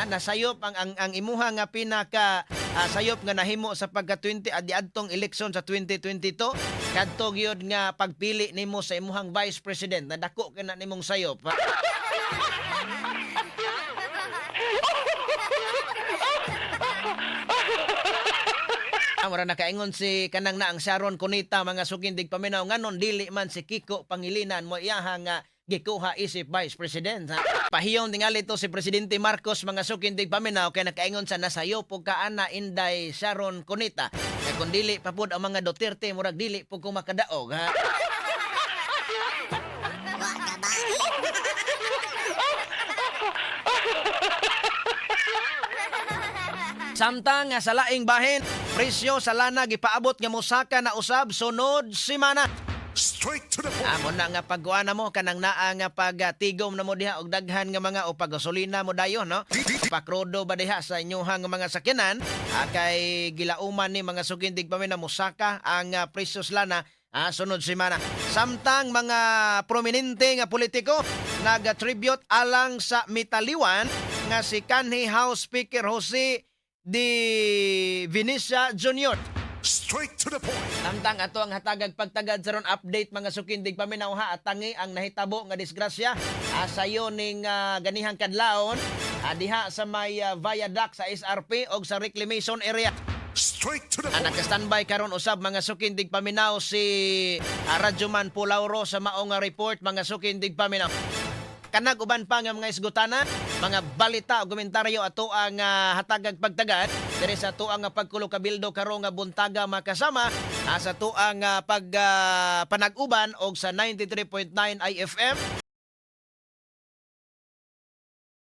Nasayop ang imuha nga pinaka sayop nga nahimo sa pagka 20 adi adtong eleksyon sa 2022, kadto gyud nga pagpili nimo sa imuhang vice president na dako kay na nimong sayop. Ha? Mura nakaingon si kanang naang Sharon Cuneta, mga sukindig paminaw, nganon dili man si Kiko Pangilinan mo iyaha nga gikuha isip vice president, ha? Pahiyong tingali to si Presidente Marcos, mga sukindig paminaw, kay nakaingon sa nasayo po kaana Inday Sharon Cuneta. Kay kung dili pa pud ang mga Duterte, murag dili pud ko makadaog, ha. Wa ka ba? Samtang nga sa laing bahin, presyo sa lana gipaabot nga mosaka na usab sunod semana. Straight to the point. Amo na nga pagkuan na mo kanang naa nga pagtigom na mo diha og daghan nga mga o paggasolina mo dayon, no? Pakrodo ba diha sa inyuhang mga sakyanan, kay gilauman ni, mga sukindig pa na mosaka ang presyo sa lana sunod semana. Samtang mga prominente nga politiko nag-tribute alang sa mitaliwan nga si kanhi House Speaker Jose de Venecia Jr. Straight to the point. Samtang ato ang hatagag pagtagad sa ron update, mga sukindig paminaw, ha, at tangi ang nahitabo nga disgrasya sayo ning ganihang kadlawon diha sa may viaduct sa SRP og sa reclamation area. Straight to the point. Naka-standby karon usab, mga sukindig paminaw, si Radyoman Pulauro sa mao nga report, mga sukindig paminaw. Kanag uban pa nga mga isgutana, mga balita o komentaryo ato ang hatagag pagtagad diri sa ato ang pagkulo kabildo karon nga buntaga, makasama sa ato ang pag panag-uban og sa 93.9 IFM.